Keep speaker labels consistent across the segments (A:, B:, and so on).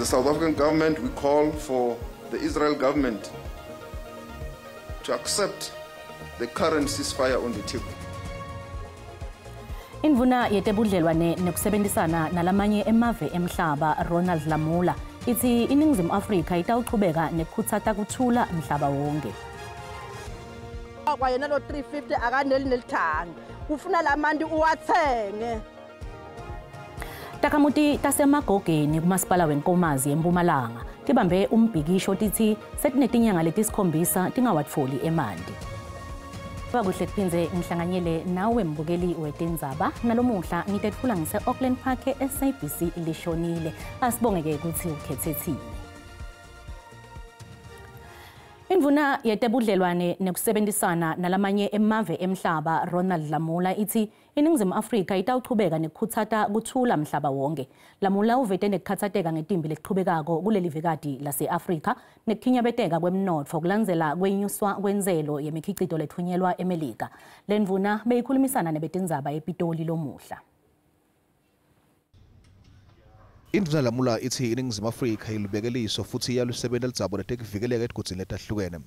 A: As a South African government, we call for the Israel government to accept the current ceasefire on the table.
B: Indvuna yetebudlelwane nekusebenzisana nalamanye emave emhlaba Ronald Lamola itsi iNingizimu Afrika itawuchubeka nekukhutsata kuthula mhlaba wonke.
C: Kwayena lo 350 akaneli nelithanga ufuna lamanti uwathenge.
B: Takhamuti tasemagogeni kumasipala wenkomazi eMpumalanga tibambe umbhikisho titsi setinetinyanga letisikhombisa tingawatfoli emanti. Kuhle kuphindze ngihlanganyele nawe mbukeli wetindzaba nalomuhla ngitetfula ngise-Auckland Park e-SABC lishonile. Asibonge-ke kutsi ukhetse tsine. Indvuna yetebudlelwane nekusebenzisana nalamanye emave emhlaba Ronald Lamola itsi iNingizimu Afrika itawuchubeka nekukhutsata kuthula mhlaba wonke. Lamola uvete nekukhatsateka ngetimbi letichubekako kuleli vekati lase-Afrika nekukhinyabeteka kwemnotfo kulandzela kwenyuswa kwentselo yemikhicito letfunyelwa eMelika. Lendvuna beyikhulumisana nebetindzaba ePitoli lomuhla.
D: Indvuna Lamola itsi iNingizimu Afrika ilubeke futhi iyalusebenta ludzaba letekuvikeleka etigodzini letahlukene.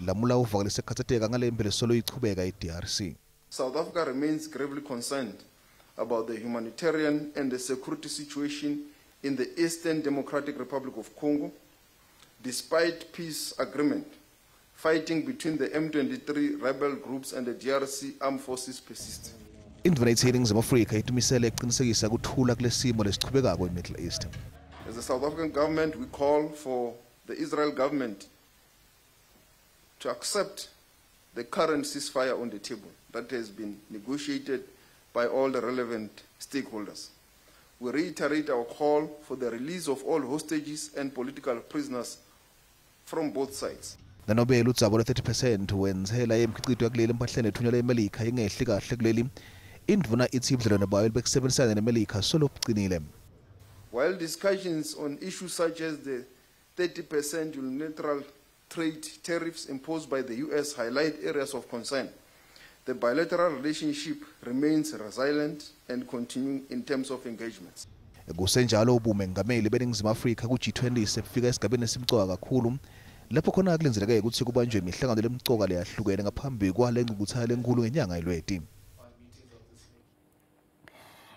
D: Lamola uvakalise kukhatsateka ngale lesolo ichubeka e-DRC.
A: South Africa remains gravely concerned about the humanitarian and the security situation in the Eastern Democratic Republic of Congo. Despite peace agreement, fighting between the M23 rebel groups and the DRC armed forces persists.
D: Indvuna itsi iNingizimu Afrika itimisele ekucinisekisa kuthula kulesimo lesichubekako eMiddle East.
A: As the South African government, we call for the Israel government to accept the current ceasefire on the table that has been negotiated by all the relevant stakeholders. We reiterate our call for the release of all hostages and political prisoners from both sides.
D: Nanobe ludzaba lwe-30% wentsela yemikhicito yakuleli empahleni ethunyelwa eMelika ingehli kahle kuleli, indvuna itsi budlelwane bayo bekusebenzisana neMelika solo bucinile.
A: While discussions on issues such as the 30% unilateral trade tariffs imposed by the US highlight areas of concern, the bilateral relationship remains resilient and continuing in terms of engagements.
D: Kusenjalo ubumengameli beNingizimu Afrika ku-G20 sebufika esigabeni esimcoka kakhulu lapho khona kulindzeleke kutsi kubanjwe imihlangano lemcoka leyahlukene ngaphambi kwale ngcungcuthela lenkulu ngenyanga yeLweti.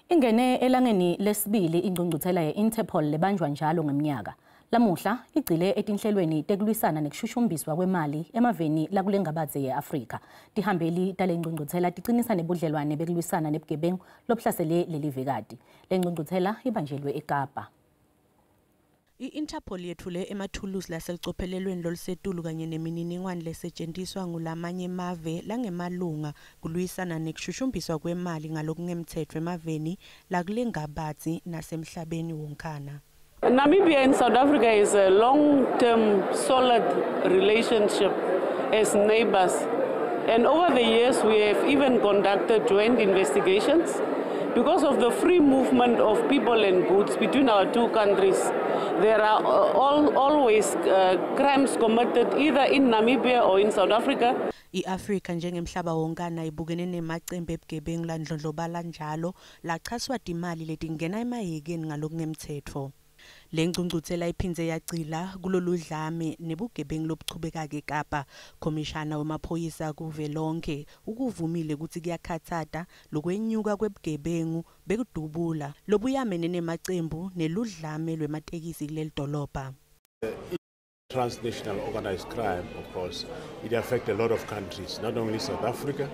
B: Ingene elangeni lesibili ingcungcuthela ye-Interpol lebanjwa njalo ngemnyaka. Lamuhla igcile etinhlelweni tekulwisana nekushushumbiswa kwemali emaveni lakulengabatse ye-Afrika. Tihambeli tale ngcungcuthela ticinisa nebudlelwane bekulwisana nebugebengu lobuhlasele leli vekati. Le ngcungcuthela ibanjelwe eKapa.
E: I-Interpol yetfule emathulusi laselicophelelweni lolusetulu kanye nemininingwane lesetjentiswa ngulamanye emave langemalunga kulwisana nekushushumbiswa kwemali ngalokungemtsetfo emaveni lakulengabatsi nasemhlabeni wonkhana.
F: Namibia and South Africa is a long-term solid relationship as neighbors. And over the years we have even conducted joint investigations. Because of the free movement of people and goods between our two countries, there are always crimes committed either in Namibia or in South Africa.
E: I-Afrika njengemhlaba wonkana ibukene nemacembe ebugebengu landlondlobala njalo lachaswa timali letingena emahhekeni ngalokungemtsetfo. Le ngcungcuthela iphindze yagcila kulolu dlame nebugebengu lobuchubekako eKapa. Khomishana wemaphoyisa kuvelonke ukuvumile kutsi kuyakhatsata lokwenyuka kwebugebengu bekudubula lobuyamene nemacembu neludlame lwematekisi kuleli dolobha.
G: Transnational organized crime, of course, it affects a lot of countries, not only South Africa.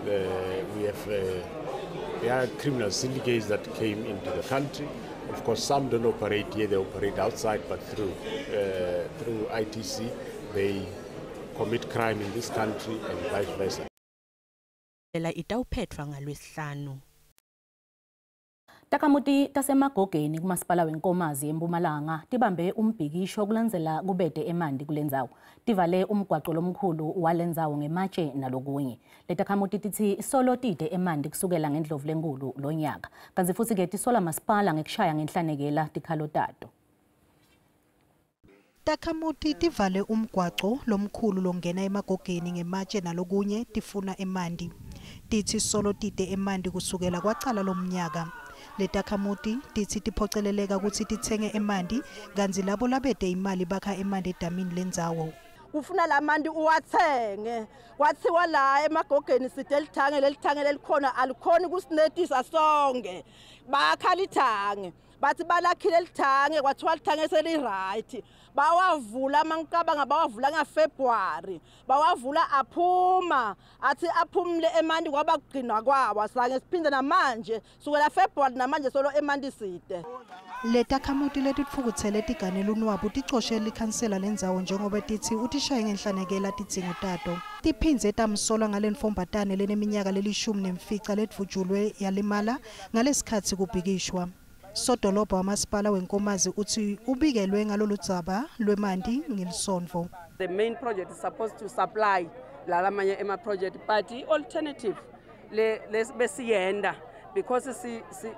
G: We have there are criminal syndicates that came into the country. Of course, some don't operate here, they operate outside, but through ITC, they commit crime in this country and vice versa.
E: Itawuphetfwa ngalwesihlanu.
B: Takhamuti tasemagogeni kumasipala wenkomazi eMpumalanga tibambe umbhikisho kulandzela kubete emanti kulendzawo. Tivale umgwaqo lomkhulu walendzawo ngematshe nalokunye. Letakhamuti titsi solo tide emanti kusukela ngendlovu lenkulu lonyaka. Kantsi futsi ke tisola masipala ngekushaya ngenhlanekela tikhalo tato.
H: Takhamuti tivale umgwaco lomkhulu longena emagogeni ngematshe nalokunye tifuna emanti. Titsi solo tide emanti kusukela kwacala lomnyaka. Letakhamuti titsi tiphoceleleka kutsi titsenge emanti kantsi labo labete imali bakha emanti edamini lendzawo.
C: Ufuna lamanti uwathenge, kwathiwa la emagogeni side lithange, lelithange lelikhona alikhoni kusinetisa sonke. Bakha lithange, bathi balakhile lithange, kwathiwa lithange seli-right. Bawavula mangicabanga bawavula ngaFebruary, bawavula aphuma, athi aphumule emanti kwaba kugcinwa kwawo, asange siphinde namanje sukela February namanje solo emanti side.
H: Letakhamuti letitfukutsele tigane lunwabu ticoshe likhansela lendzawo njengoba titsi utishaye ngenhlanekela tidzingo tato. Tiphindze tamsolwa ngalenfombatane leneminyaka le-15 ledvutjulwe yalimala ngalesikhatsi kubhikishwa. Sodolobha wamasipala wenkomazi utsi ubikelwe ngaloludzaba lwemanti ngelisondvo.
I: The main project is supposed to supply lalamanye ema project, but i-alternative le besiyenda because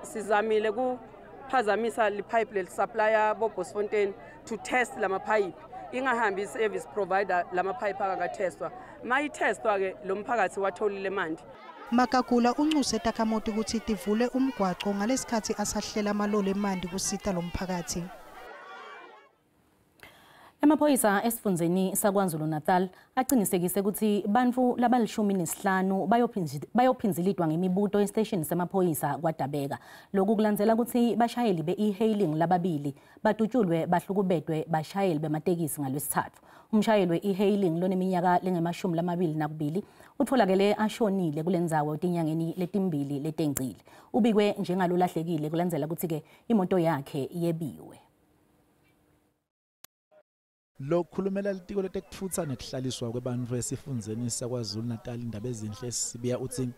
I: sizamile kuphazamisa lipipe lelisupplya boBosfontein to test lama pipe, ingahambi i-service provider lama pipe akakathestwa. Mayithestwa ke lo mphakathi watholile manje.
H: Magagula uncuse takhamuti kutsi tivule umgwaco ngalesikhatsi asahlela amaloli emanti kusita lomphakathi.
B: Emaphoyisa esifundzeni saKwaZulu-Natal aqinisekise kutsi bantfu labali-15 bayophindzilitwa ngemibuto esiteshini semaphoyisa kwaDabeka. Lokhu kulandzela kutsi bashayeli be-e-hailing lababili badutshulwe bahlukubetwe bashayeli bematekisi ngalwesithathu. Umshayeli we-e-hailing loneminyaka lengama-22 utfolakele ashonile kulendzawo tinyangeni letimbili letengcile. Ubikwe njengalolahlekile kulandzela kutsi-ke imoto yakhe yebiwe.
J: Lokhulumela litiko letekutfutsa nekuhlaliswa kwebantfu esifundzeni saKwaZulu-Natal Ndabezinhle Sibiya utsi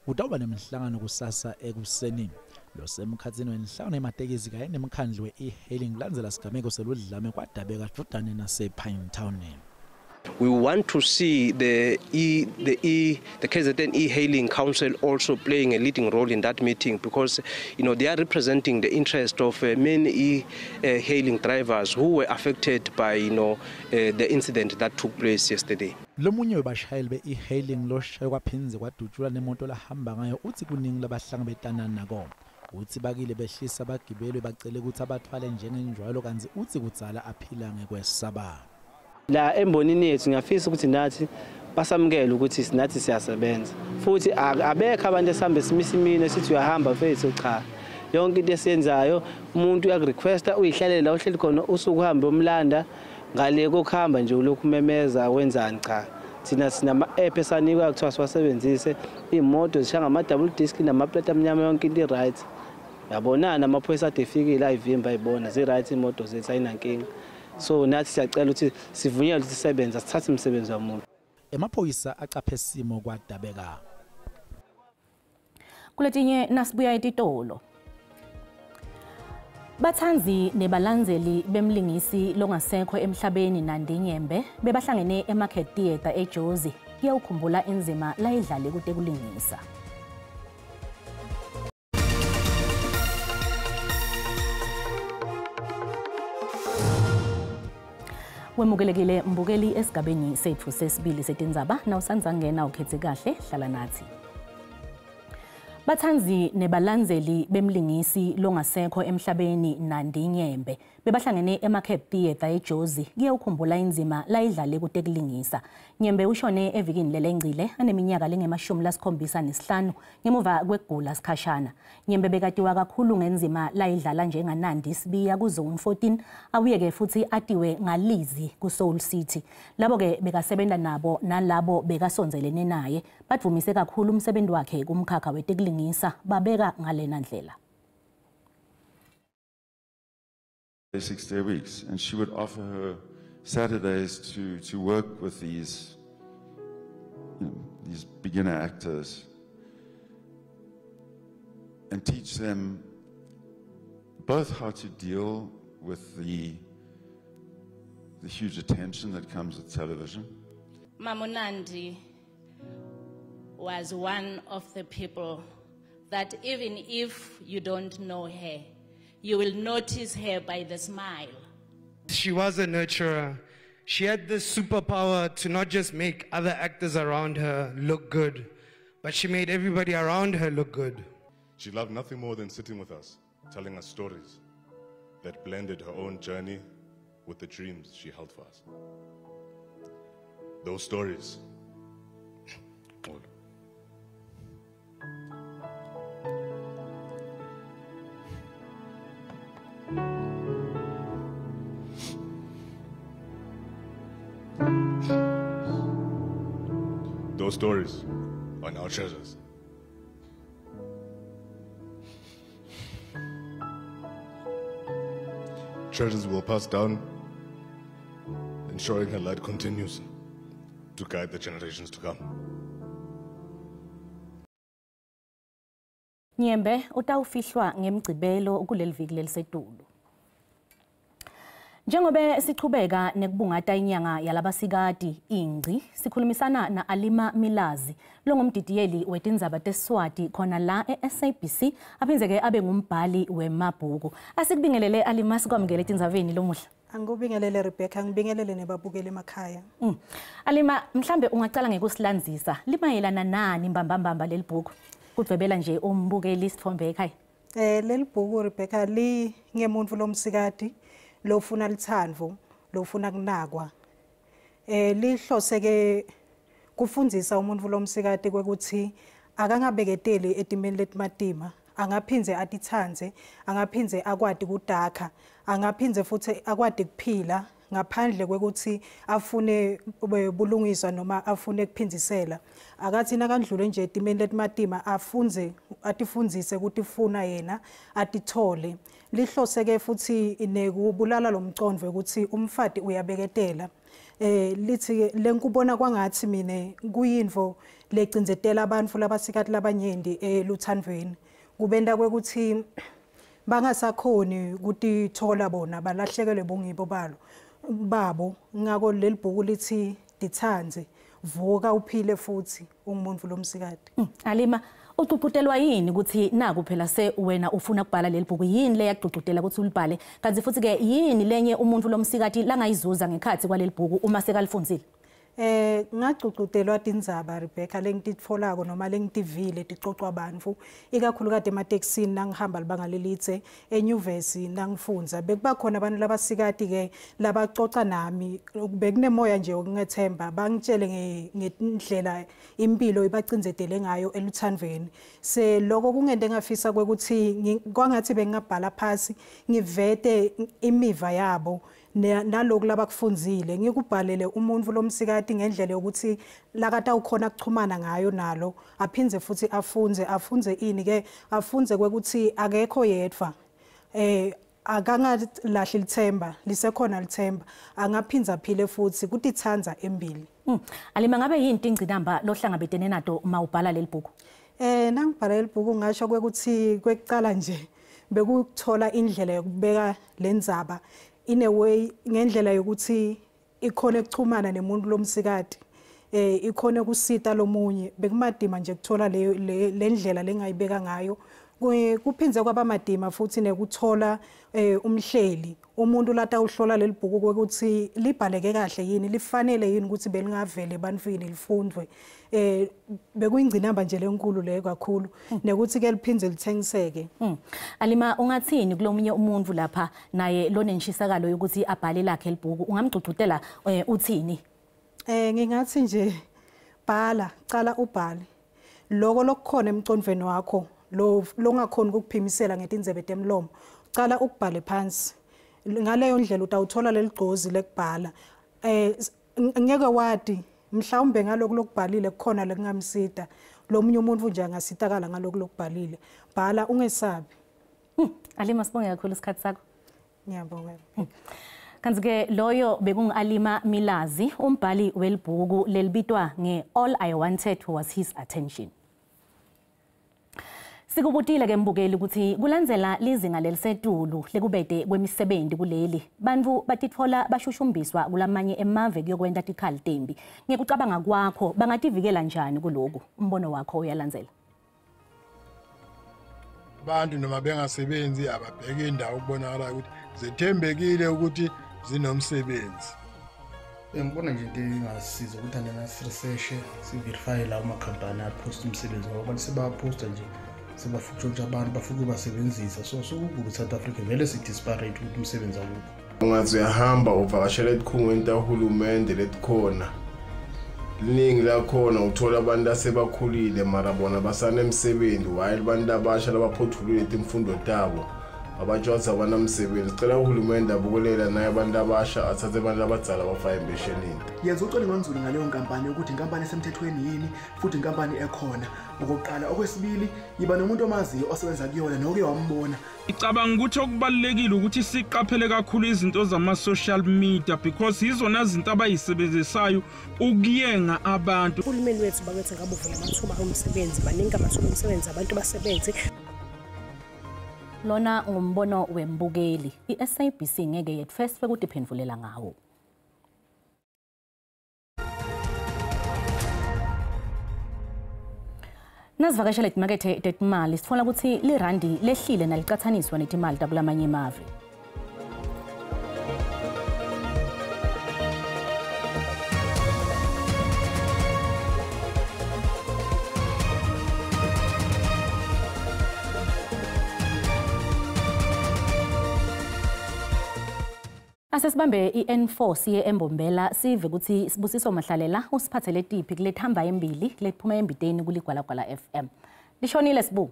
J: kutawuba nemhlangano kusasa ekuseni losemkhatsini wenhlangano yematekisi kanye nemkhandlu we-e-hailing kulandzela sigameko seludlame kwaDabeka dvudane nase-Pinetown.
K: We want to see the KZN e-hailing council also playing a leading role in that meeting, because they are representing the interest of many e-hailing drivers who were affected by the incident that took place yesterday.
J: Lomunye webashayeli be-e-hailing loshaywe kwaphindze kwadutshulwa nemoto lahamba ngayo utsi kuningi labahlangabetana nako. Utsi bakile behlisa abagibeli bacele ukuthi abathwale njengenjwayelo kantsi utsi kudzala aphila ngekwesaba.
L: La embonini yethu ngiyafisa ukuthi nathi basamukele ukuthi sinathi siyasebenza, futhi abekho abantu esihambe simisa imini sithi uyahamba mfethu, cha. Yonke into esiyenzayo umuntu uyakurequesta uyihlalela la uhleli khona usuku uhambe umlanda ngale kokuhamba nje ulokhu umemeza wenzani, cha. Thina sinama-app esanikwa kuthiwa siwasebenzise, iy'moto zishaya ngama-double disc namaplate amnyama, yonke into i-right. Yabonana amaphoyisa ade efikile ayivimba ayibona zi-right iy'moto zethu ayinankinga. So nathi siyacela ukuthi sivunyelwe ukuthi sisebenze, sithathe umsebenzi wamuntu.
J: Emaphoyisa acaphe simo kwaDabeka.
B: Kuletinye nasibuya etitolo. Bathandzi nebalandzeli bemlingisi longasekho emhlabeni Nandi Nyembe bebahlangene eMarket Theatre eJozi kuyawukhumbula inzima layidlale kutekulingisa. Wemukelekile mbukeli esigabeni sethu sesibili setindzaba, nawusandzangena ukhethe kahle, hlala nathi. Bathandzi nebalandzeli bemlingisi longasekho emhlabeni Nandi Nyembe bebahlangene eMarket Theatre eJozi kuyawukhumbula inzima layidlale kutekulingisa. Nyembe ushone evikini lelengcile aneminyaka lengama-75 ngemuva kwekugula sikhashana. Nyembe bekatiwa kakhulu ngenzima layidlala njengaNandi Sibiya kuZone 14, abuye-ke futhi atiwe ngaLizzy kuSoul City. Labo-ke bekasebenza nabo nalabo bekasondzelene naye badvumise kakhulu umsebenzi wakhe kumkhakha wetekulingisa, babeka ngalena ndlela.
M: 6-day weeks, and she would offer her Saturdays to work with these, these beginner actors and teach them both how to deal with the huge attention that comes with television.
N: Mamunandi was one of the people that even if you don't know her, you will notice her by the smile.
O: She was a nurturer. She had this superpower to not just make other actors around her look good, but she made everybody around her look good.
P: She loved nothing more than sitting with us, telling us stories that blended her own journey with the dreams she held for us. Those stories. Those stories are now treasures. Treasures will pass down, ensuring her light continues to guide the generations to come.
B: Nyembe utawufihlwa ngemgcibelo kuleli viki lelisetulu. Njengobe sichubeka nekubungata inyanga yalabasikati ingci, sikhulumisana na Alima Milazi longumdidiyeli wetindzaba teSwati khona la e-SABC, aphindze-ke abe ngumbhali wemabhuku. Asikubingelele Alima, sikwamukele etindzabeni lomuhla.
H: Angikubingelele Rebecca, ngibingelele nebabukeli emakhaya.
B: Alima, mhlambe ungacala ngekusilandzisa limayelana nani mbambambamba leli bhuku, kudvwebela nje umbukeli isithombe ekhaya?
H: Leli bhuku Rebecca lingemuntu lomsikati lofuna litsandvo, lofuna kunakwa. Lihlose-ke kufundzisa umuntu lomsikati kwekuthi akangabeketeli etimeni letimatima, angaphindze atitsandze, angaphindze akwati kudakha, angaphindze futhi akwati kuphila ngaphandle kwekuthi afune bulungiswa noma afune kuphindzisela. Akathi nakandlule nje etimeni letimatima afunze, atifundzise kutifuna yena, atithole. Lihlose-ke futhi nekubulala lo mcondvo ukuthi umfati uyabeketela. Lithi lenkubona kwangathi mine kuyintfo lecindzetela abantu labasikati labanyenti eluthandvweni. Kubenta kwekuthi bangasakhoni kutithola bona, balahlekelwe bungibo babo. Ngako leli bhuku lithi titsandze, vuka uphile futhi ungumuntu lomsikati.
B: Alima, ugqugqutelwa yini ukuthi naku phela se wena ufuna ukubhala leli bhuku? Yini le yakugqugqutela ukuthi ulibhale? Kanti futhi ke yini lenye umuntu lomsikati langayizuza ngekhathi kwaleli bhuku uma sekalifundzile?
H: Ngagqugqutelwa tindzaba Rebecca lengititfolako noma lengitivile ticocwa abantu, ikakhulukati ematekisini nangihamba libanga lelitse, enyuvesi nangifundza. Bekuba khona abantu labasikati ke labacoca nami, bekunemoya nje wokungethemba, bangitshele ngendlela impilo ibacindzetele ngayo eluthandvweni. Se lokho kungente ngafisa kwekuthi kwangathi bengingabhala phasi ngivete imiva yabo naloku labakufundzile, ngikubhalele umuntu lomsikati ngendlela yokuthi lakatawukhona kuchumana ngayo nalo, aphindze futhi afunze ini ke, afunze kwekuthi akekho yedwa, akangalahli lithemba, lisekhona lithemba, angaphindza aphile futhi kutitsandza embili.
B: Alima, ngabe yini ingcinamba lohlangabetene nato uma ubhala leli bhuku?
H: Nangibhala leli bhuku ngasho kwekuthi kwekucala nje bekuthola indlela yokubeka lendzaba in a way ngendlela yokuthi ikhona ukuchumana nemuntu lomsikati, ikhona ukusita lomunye. Bekumadima nje kuthola le ndlela lengayibeka ngayo. Kuphindze kwaba madima futhi nekuthola umhleli, umuntu latawuhlola leli bhuku ukuthi libhaleke kahle yini, lifanele yini ukuthi belingavele ebantwini lifundwe. Bekuyingcinamba nje lenkulu leyo kakhulu, nekuthi ke liphindze lithengiseke.
B: Alima, ungathini kulomunye umuntu lapha naye lonenshisakalo yokuthi abhale lakhe libhuku, ungamgqugqutela uthini?
H: Ngingathi nje bhala, cala ubhale loko lokukhona emcondvweni wakho longakhoni ukuphimisela ngetindzebe temlomo, cala ukubhale phansi. Ngaleyo ndlela utawuthola leligcozi lekubhala. Ngeke wati mhlawumbe ngalokhu lokubhalile kukhona lekungamsita lomunye umuntu nje angasitakala ngalokhu lokubhalile. Bhala ungesabi.
B: Alima, sibonge kakhulu isikhathi sakho.
H: Ngiyabonga.
B: Kanti-ke loyo bekungu-Alima Milazi, umbhali welibhuku lelibitwa nge-All I Wanted Was His Attention. Sikubutile ke mbukeli ukuthi kulandzela lizinga lelisetulu lekubete kwemisebenzi kuleli, bantfu batitfola bashushumbiswa kulamanye emave kuyokwenta tikhali tembi. Ngekucabanga kwakho bangativikela njani kuloku? Umbono wakho uyalandzela.
Q: Abantu noma bengasebenzi ababheke indawo ukubonakala ukuthi zethembekile ukuthi zinomsebenzi.
R: Ngibona nje into engasiza ukuthi anena siresearche, siverifye lawo makhampani aphosta umsebenzi, ngoba abantu sebawaphosta nje Sebafuna ukutshontsha abantu, bafuna ukubasebenzisa. So sokukubi South Africa vele si-desperate ukuthi umsebenzi awukho.
S: Ungathi uyahamba uvakashela etikhungweni tahulumende letikhona, liningi lakhona uthola abantu asebakhulile mara bona basanemsebenzi, while abantu abasha labaphothulile timfundo tabo abatshwatsi abanamsebenzi. Sicela uhulumende abukelela naye abantu abasha, athathe abantu abadzala bafake empeshenini.
T: Yenza ucwaningo olunzulu ngaleyo nkampani ukuthi inkampani esemthethweni yini futhi inkampani ekhona. Okokuqala. Okwesibili, yiba nomuntu omaziyo osebenza kuyona noke wambona.
U: Ngicabanga ukuthi okubalulekile ukuthi siqaphele kakhulu izinto zama-social media because yizona zinto abayisebenzisayo ukuyenga abantu.
V: Uhulumeni wethu bakwethu ngabe uvula amathuba omsebenzi, baningi amathuba omsebenzi, abantu basebenze.
B: Lona ngumbono wembukeli. I-SABC ngeke yetfeswe kutiphendvulela ngawo. Nasivakashela timakethe tetimali sitfola kutsi lirandi lehlile nalicatsaniswa netimali takulamanye emave. Asesibambe i-N4 siye eMbombela sive kutsi Sibusiso Mahlalela usiphathele tiphi kulethamba embili lekuphuma embiteni kuligwalagwala FM. Lishonile Sibu.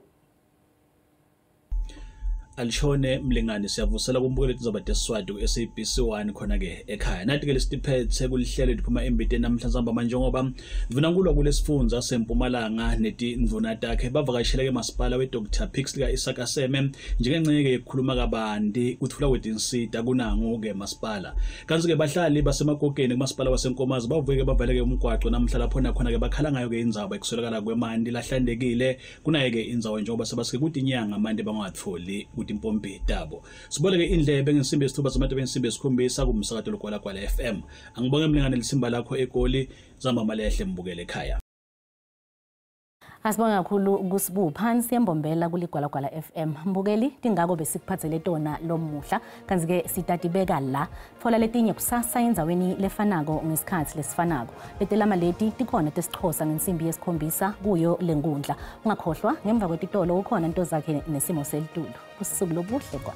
W: Alishone mlingane, siyavusela kumbukelo tindzaba teSiswati ku-SABC 1 khona-ke ekhaya. Nathi-ke lesitiphethe kulihlelo liphuma embiteni namhlanje sihamba njengoba ndvunankulu kulesifundza seMpumalanga netindvuna takhe bavakashele-ke masipala we-Dr Pixley ka-Isaka Seme njengengxenye-ke yekukhuluma kabanti kuthula kwetinsita kunangu-ke masipala. Kanti-ke bahlali basemakokeni kumasipala waseNkomazi bavuke-ke bavaleke umgwaco namhla lapho nakhona-ke bakhala ngayo-ke indzaba ekuswelakala kwemanti lahlantekile kunaye-ke indzawo njengoba sebasuke kutinyanga amanti bangawatholi timpompi tabo. Siboleke indlebe ngensimbi yesithuba samatebe insimbi yesikhombisa kumsakato Ligwalagwala FM. Angibonge mlingane lisimba lakho eGoli, zamba malehle mbukele ekhaya.
B: Asibonge kakhulu kuSibu phansi eMbombela kuligwalagwala FM. Mbukeli tingako besikuphathele tona lomuhla kanti-ke sitatibeka la. Thola letinye kusasa endzaweni lefanako ngesikhathi lesifanako. Letelama leti tikhona tesixhosa ngensimbi yesikhombisa kuyo lenkundla. Ungakhohlwa ngemva kwetitolo ukhona into zakhe nesimo selitulo. Usuku lobuhle kwa.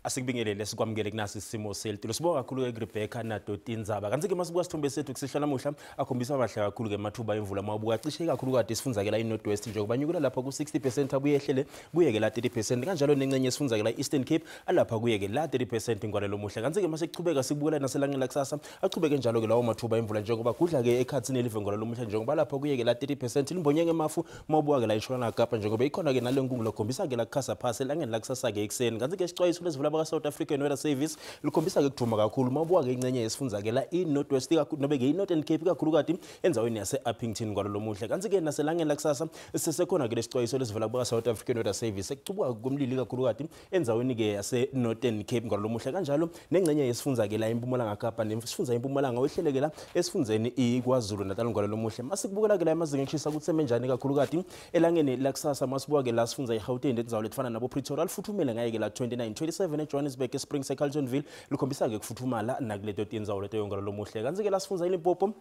X: Asikubingelele sikwamukele kunasi isimo selitulo. Sibonga kakhulu ke Rebecca nato tindzaba. Kanti ke masibuka sithombe sethu kusihla namuhla akhombisa kahle kakhulu ke mathuba emvula mabuka cishe kakhulu kade sifundzakela iNorth West njengoba nyukela lapha ku 60% abuye ehlele kuyeke la 30% kanjalo nencenye esifundzakela Eastern Cape alapha kuyeke la 30% ngwalelo muhla. Kanti ke masekuchubeka sikubukela naselangeni lakusasa achubeke njalo ke lawo mathuba emvula njengoba kudla ke ekhatsini elive ngwalelo muhla njengoba lapha kuyeke la 30% limbonyeke emafu mabuka ke la iNtshonalanga Kapa njengoba ikhona ke nalenkungu lokhombisa ke la kukhasa phasi elangeni lakusasa ke ekuseni. Kanti ke isicwayiso lesivula South African Weather Service likhombisa ke kuduma kakhulu mabuka ke ingcenye esifundzakela iNorth West kakhulu nobe ke iNorthern Cape kakhulukati endzaweni yase-Upington kwalolo muhle. Kanti ke naselangeni lakusasa sisekhona ke lesicwayiso lesivela kuba South African Weather Service ekucubuka komlilo kakhulukati endzaweni ke yase-Northern Cape kwalolo muhle. Kanjalo nengcenye esifundzakela iMpumalanga Kapa nesifundza iMpumalanga wehlelekela esifundzeni iKwaZulu Natal kwalolo muhle. Masikubukela ke la emazinga ekushisa kutsi semenjani kakhulukati elangeni lakusasa masibuka ke la sifundza iGauteng lendzawo letifana nabo Pretoria lifuthumele ngaye ke la 29 27 eJohannesburg eSprings eCarltonville likhombisa ke kufuthumala nakuleto tindzawo leto yonke lomuhle. Kanti ke la sifundza iLimpopo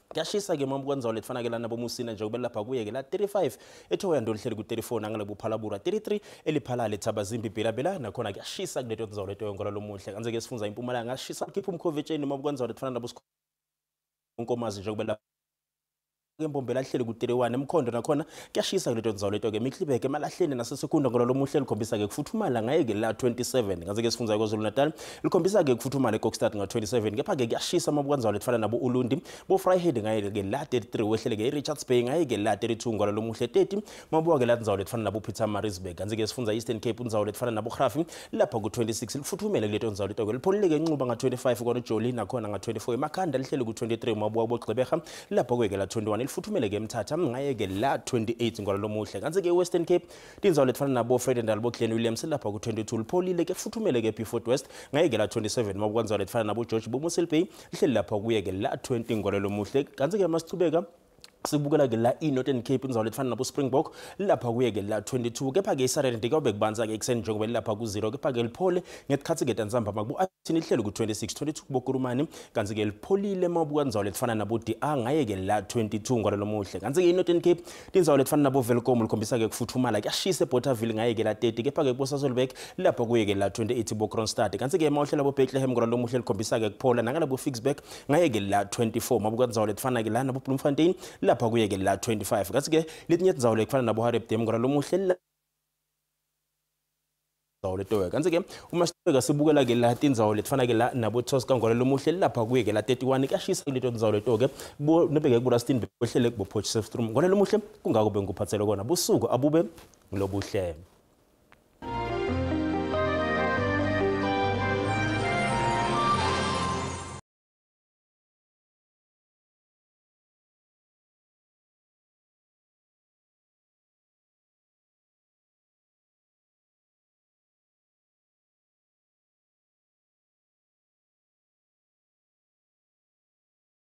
X: kuyashisa ke mambuka ndzawo letifana ke lana boMusina njengoba lapha kuye ke la 35 eThohoyandou lihleli ku 34 nangale buPhalabura 33 eliphalale Thabazimbi Bela nakhona kuyashisa kuleto tindzawo leto yonke lomuhle. Kanti ke sifundza iMpumalanga ngashisa khipha umkhovetsheni mambuka ndzawo letifana nabo Nkomazi njengoba lapha eMbombela lihleli ku 31 eMkhondo nakhona kuyashisa kuleto ndzawo leto ke Middelburg emalahleni naseSekunda ngolo lomuhle likhombisa ke kufuthumala ngaye ke la 27. Kanti ke sifundza KwaZulu Natal likhombisa ke kufuthumala eKokstad nga 27 kepha ke kuyashisa mabuka ndzawo letifana nabo Ulundi bo Vryheid ngaye ke la 33 wehlele ke eRichards Bay ngaye ke la 32 ngolo lomuhle 30 mabuka ke la ndzawo letifana nabo Pietermaritzburg. Kanti ke sifundza Eastern Cape ndzawo letifana nabo Graaf lapha ku 26 lifuthumele kuleto ndzawo leto ke lipholile ke Nxuba nga 25 kwaNojoli nakhona nga 24 eMakhanda lihlele ku 23 mabuka boGqeberha lapha kuye ke la 21 Lifuthumele ke eMthatha ngaye-ke la 28 ngololomuhle. Kanti-ke Western Cape tindzawo letifana nabo Vredendal bo Glen Williams lapha ku-22 lipholile ke, futhumele ke Beaufort West ngaye-ke la 27. Mabuka ndzawo letifana nabo George bo Mossel Bay lihleli lapha kuye-ke la 20 ngololomuhle. Kanti-ke masichubeka sibukela ke la i-Northern Cape, indzawo letifana nabo Springbok lapha kuye-ke la 22. Kepha-ke iSarene kuyawube kubanza-ke ekuseni njengoba lapha ku-0, kepha-ke liphole ngesikhatsi-ke tantsambama kubo-athini lihleli ku-26, 22 kubokurumani. Kanti-ke lipholile mabuka ndzawo letifana nabo DR ngaye-ke la 22 ngololomuhle. Kanti-ke i-Northern Cape tindzawo letifana nabo Welkom likhombisa-ke kufuthumala, kuyashisa eBothaville ngaye-ke la 30, kepha-ke kubo-Sasolburg lapha kuye-ke la 28 bo Kroonstad. Kanti-ke mawuhlela bo Bethlehem ngololomuhle likhombisa-ke kuphola, nangalabo Ficksburg ngaye-ke la 24. Mabuka ndzawo letifana-ke la nabo Bloemfontein lapha kuye-ke la 25. Kanti-ke letinye tindzawo lekufana nabo Hareb Dam ngololomuhle ndzawo letoya. Kanti-ke uma sibeka sibukela-ke la tindzawo letifana-ke la nabo Tosca ngololomuhle lapha kuye-ke la 31, kuyashisa kuleto tindzawo leto-ke nobe-ke kubo-Rustenburg kwehlele kubo Potchefstroom ngololomuhle. Kungako bengikuphathele kona. Busuku abube ngulobuhle.